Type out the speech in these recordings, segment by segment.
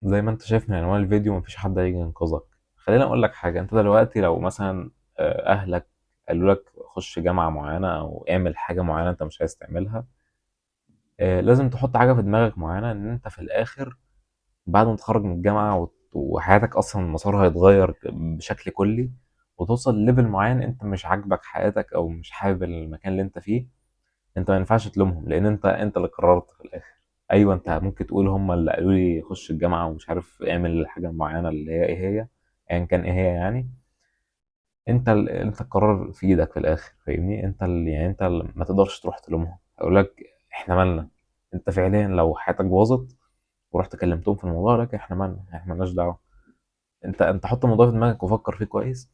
زي ما انت شايف من عنوان الفيديو، مفيش حد هيجي ينقذك. خليني اقول لك حاجه، انت دلوقتي لو مثلا اهلك قالوا لك خش جامعه معينة او اعمل حاجة معينة انت مش عايز تعملها، لازم تحط حاجة في دماغك معينة ان انت في الاخر بعد ما تتخرج من الجامعة وحياتك اصلا مسارها هيتغير بشكل كلي، وتوصل لل level معين انت مش عاجبك حياتك او مش حابب المكان اللي انت فيه، انت ما ينفعش تلومهم لان انت اللي قررت في الاخر. ايوه، انت ممكن تقول هم اللي قالوا لي خش الجامعة ومش عارف اعمل الحاجة المعينة اللي هي ايه هي، ايا كان ايه هي، يعني انت القرار في ايدك في الاخر، فاهمني؟ انت اللي يعني انت اللي ما تقدرش تروح تلومهم، اقول لك احنا مالنا. انت فعليا لو حياتك باظت ورحت كلمتهم في الموضوع، لك احنا مالنا، احنا مالناش دعوه. انت حط الموضوع في دماغك وفكر فيه كويس،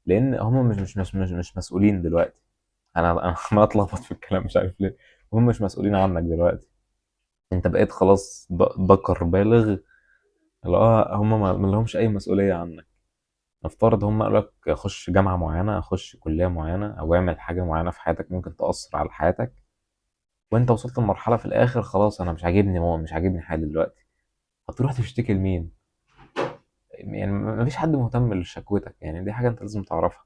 لان هم مش مسؤولين دلوقتي. انا عمال اتلخبط في الكلام مش عارف ليه. هم مش مسؤولين عنك دلوقتي، انت بقيت خلاص ذكر بالغ، اللي هو هم ما لهمش اي مسؤولية عنك. نفترض هم قالوا لك خش جامعه معينه، خش كليه معينه، او اعمل حاجة معينة في حياتك ممكن تاثر على حياتك، وانت وصلت لمرحلة في الاخر خلاص انا مش عاجبني، ماما مش عاجبني حالي دلوقتي، هتروح تشتكي لمين؟ يعني ما فيش حد مهتم لشكوتك، يعني دي حاجة انت لازم تعرفها.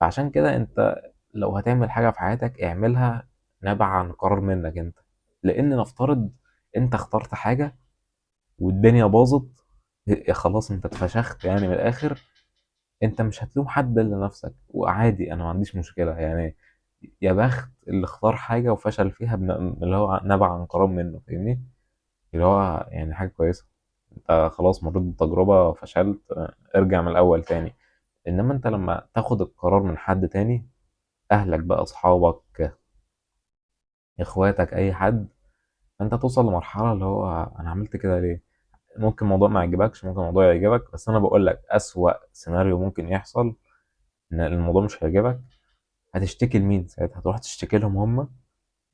فعشان كده انت لو هتعمل حاجة في حياتك اعملها نابعة عن قرار منك انت، لان نفترض انت اخترت حاجة والدنيا باظت، خلاص انت اتفشخت يعني من الاخر، انت مش هتلوم حد الا نفسك. وعادي انا ما عنديش مشكلة، يعني يا بخت اللي اختار حاجة وفشل فيها اللي هو نبع عن قرار منه، فاهمني؟ اللي هو يعني حاجة كويسة، انت خلاص مريت بالتجربة فشلت، ارجع من الاول تاني. انما انت لما تاخد القرار من حد تاني، اهلك بقى، اصحابك، اخواتك، اي حد، فانت توصل لمرحلة اللي هو انا عملت كده ليه. ممكن الموضوع ما يعجبكش، ممكن الموضوع يعجبك، بس انا بقول لك اسوأ سيناريو ممكن يحصل ان الموضوع مش هيعجبك. هتشتكي لمين ساعتها؟ هتروح تشتكي لهم هم؟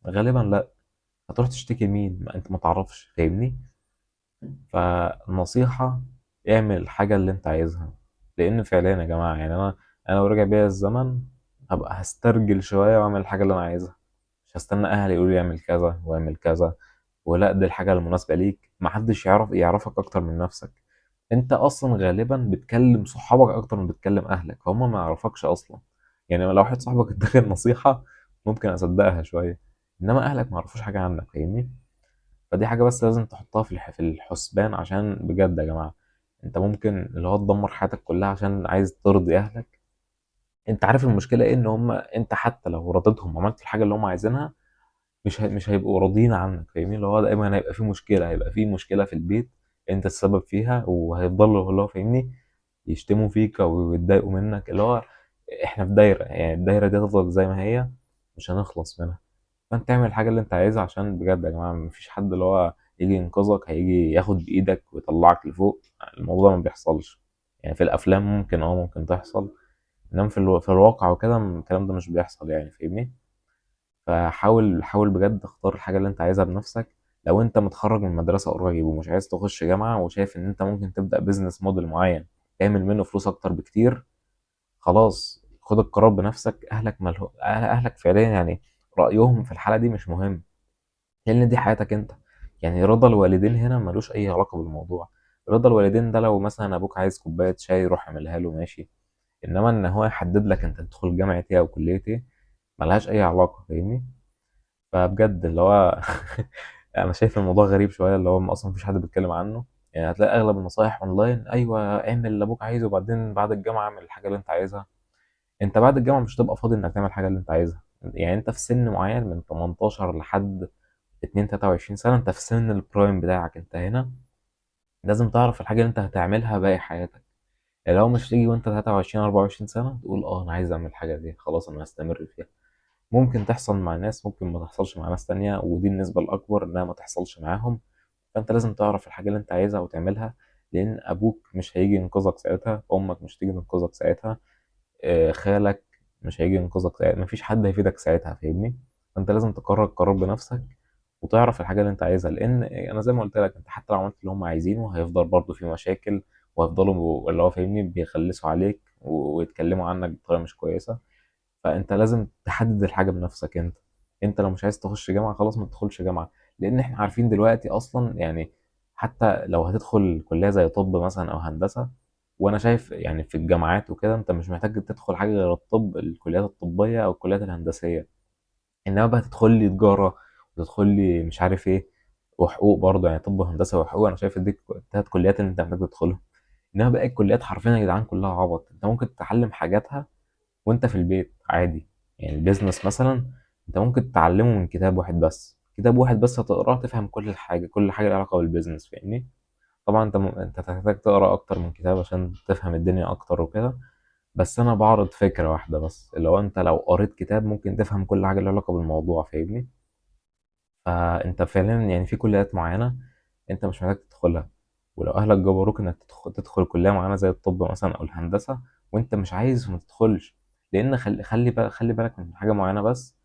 غالبا لا. هتروح تشتكي لمين؟ ما انت ما تعرفش، فاهمني؟ فالنصيحة اعمل الحاجة اللي انت عايزها، لان فعليا يا جماعة يعني انا لو رجع بيا الزمن هبقى هسترجل شوية واعمل الحاجة اللي انا عايزها، مش هستنى اهلي يقولوا لي اعمل كذا واعمل كذا، ولا دي الحاجة المناسبة ليك. محدش يعرفك اكتر من نفسك. انت اصلا غالبا بتكلم صحابك اكتر من بتكلم اهلك، فهم ما يعرفكش اصلا. يعني لو واحد صاحبك اداك النصيحة ممكن اصدقها شوية، انما اهلك ما يعرفوش حاجة عنك، فاهمني؟ فدي حاجة بس لازم تحطها في الحسبان، عشان بجد يا جماعة انت ممكن اللي هو تدمر حياتك كلها عشان عايز ترضي اهلك. انت عارف المشكلة ايه؟ ان هم انت حتى لو رضيتهم وعملت الحاجة اللي هم عايزينها مش هيبقوا راضيين عنك، فاهمني؟ اللي هو دايما هيبقى في مشكلة، هيبقى في مشكلة في البيت انت السبب فيها، وهيفضلوا اللي هو فاهمني يشتموا فيك او يتضايقوا منك. اللي هو احنا في دايرة، يعني الدايرة دي هتفضل زي ما هي، مش هنخلص منها. فانت تعمل الحاجة اللي انت عايزها، عشان بجد يا جماعة مفيش حد اللي هو يجي ينقذك، هيجي ياخد بإيدك ويطلعك لفوق. الموضوع ما بيحصلش، يعني في الأفلام ممكن تحصل، إنما في الواقع وكده الكلام ده مش بيحصل يعني، فاهمني؟ فحاول، حاول بجد تختار الحاجة اللي انت عايزها بنفسك. لو انت متخرج من مدرسة قريب ومش عايز تخش جامعة، وشايف ان انت ممكن تبدأ business model معين تعمل منه فلوس اكتر بكتير، خلاص خد القرار بنفسك. اهلك ماله، اهلك فعليا يعني رأيهم في الحالة دي مش مهم، لان دي حياتك انت. يعني رضا الوالدين هنا ملوش اي علاقة بالموضوع. رضا الوالدين ده لو مثلا ابوك عايز كوباية شاي روح اعملها له، ماشي، انما ان هو يحدد لك انت تدخل جامعة ايه او كلية ايه، ملهاش اي علاقة، فاهمني؟ فبجد اللي هو انا شايف الموضوع غريب شوية، اللي هو اصلا مفيش حد بيتكلم عنه. يعني هتلاقي اغلب النصايح اونلاين، ايوه اعمل اللي ابوك عايزه وبعدين بعد الجامعة اعمل الحاجة اللي انت عايزها. انت بعد الجامعة مش هتبقى فاضي انك تعمل الحاجة اللي انت عايزها. يعني انت في سن معين من 18 لحد 2 23 سنة، انت في سن ال prime بتاعك، انت هنا لازم تعرف الحاجة اللي انت هتعملها باقي حياتك. يعني لو مش تيجي وانت 23 24 سنة تقول انا عايز اعمل الحاجة دي خلاص انا هستمر فيها. ممكن تحصل مع ناس، ممكن ما تحصلش مع ناس تانية، ودي النسبة الأكبر إنها ما تحصلش معاهم. فأنت لازم تعرف الحاجة اللي أنت عايزها وتعملها، لأن أبوك مش هيجي ينقذك ساعتها، أمك مش هتيجي تنقذك ساعتها، خالك مش هيجي ينقذك ساعتها، مفيش حد هيفيدك ساعتها، فاهمني؟ فأنت لازم تقرر القرار بنفسك وتعرف الحاجة اللي أنت عايزها، لأن أنا زي ما قلت لك أنت حتى لو عملت اللي هم عايزينه هيفضل برضه في مشاكل، وهيفضلوا اللي هو فاهمني بيغلسوا عليك ويتكلموا عنك بطريقة مش كويسة. فانت لازم تحدد الحاجة بنفسك انت. انت لو مش عايز تخش جامعه خلاص ما تدخلش جامعه، لان احنا عارفين دلوقتي اصلا يعني حتى لو هتدخل كلية زي طب مثلا أو هندسة، وأنا شايف يعني في الجامعات وكده أنت مش محتاج تدخل حاجة غير الطب، الكليات الطبية أو الكليات الهندسية. إنما بقى تدخل لي تجارة وتدخل لي مش عارف إيه وحقوق برضه، يعني طب وهندسة وحقوق، أنا شايف دي التلات كليات اللي أنت محتاج تدخلهم. إنما باقي الكليات حرفيا يا جدعان كلها عبط، أنت ممكن تتعلم حاجاتها وأنت في البيت عادي. يعني ال business مثلا أنت ممكن تتعلمه من كتاب واحد بس، كتاب واحد بس هتقراه تفهم كل حاجة، كل حاجة لها علاقة بال business، فاهمني؟ طبعا انت تحتاج تقرا اكتر من كتاب عشان تفهم الدنيا اكتر وكده، بس انا بعرض فكرة واحدة بس، اللي هو انت لو قريت كتاب ممكن تفهم كل حاجة لها علاقة بالموضوع، فاهمني؟ فانت فعلا يعني في كليات معينة انت مش محتاج تدخلها، ولو اهلك جبروك انك تدخل كلية معينة زي الطب مثلا او الهندسة وانت مش عايز، ما تدخلش. لان خلي بالك من حاجة معينة بس،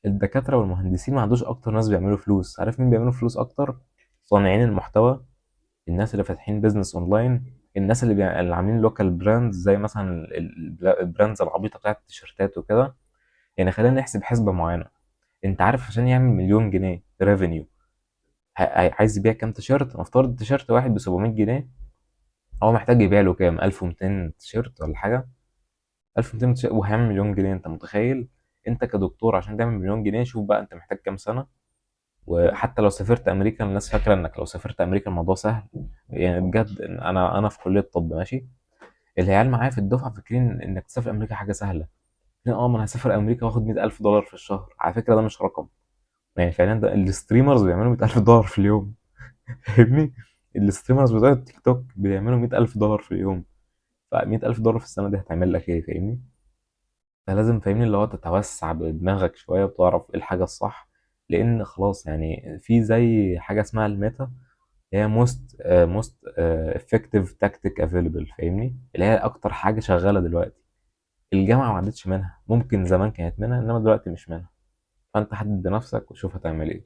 الدكاترة والمهندسين ما عندوش اكتر ناس بيعملوا فلوس. عارف مين بيعملوا فلوس اكتر؟ صانعين المحتوى، الناس اللي فاتحين business online، الناس اللي عاملين local brands، زي مثلا ال brands العبيطه بتاعت التيشيرتات وكده. يعني خلينا نحسب حسبه معينه، انت عارف عشان يعمل مليون جنيه revenue عايز يبيع كام تيشيرت؟ نفترض تيشيرت واحد ب 700 جنيه، هو محتاج يبيع له كام؟ 1200 تيشيرت ولا حاجة، 1200 تيشيرت وهيعمل مليون جنيه. انت متخيل؟ انت كدكتور عشان تعمل مليون جنيه شوف بقى انت محتاج كام سنه. وحتى لو سافرت امريكا، الناس فاكره انك لو سافرت امريكا الموضوع سهل، يعني بجد انا في كليه طب ماشي، العيال معايا في الدفعة فاكرين انك تسافر امريكا حاجة سهله، فاكرين اه ما انا هسافر امريكا واخد 100,000 دولار في الشهر. على فكرة ده مش رقم، يعني فعلا ده ال streamers بيعملوا 100,000 دولار في اليوم، فاهمني؟ ال streamers بتوع التيك توك بيعملوا 100,000 دولار في اليوم، ف 100,000 دولار في السنة دي هتعمل لك ايه، فاهمني؟ فلازم فاهمني اللي هو تتوسع بدماغك شوية وتعرف ايه الحاجة الصح، لان خلاص يعني في زي حاجة اسمها ال meta، هي most effective tactic available، فاهمني؟ اللي هي اكتر حاجة شغالة دلوقتي. الجامعة ما عادتش منها، ممكن زمان كانت منها انما دلوقتي مش منها. فانت حدد بنفسك وشوف هتعمل ايه.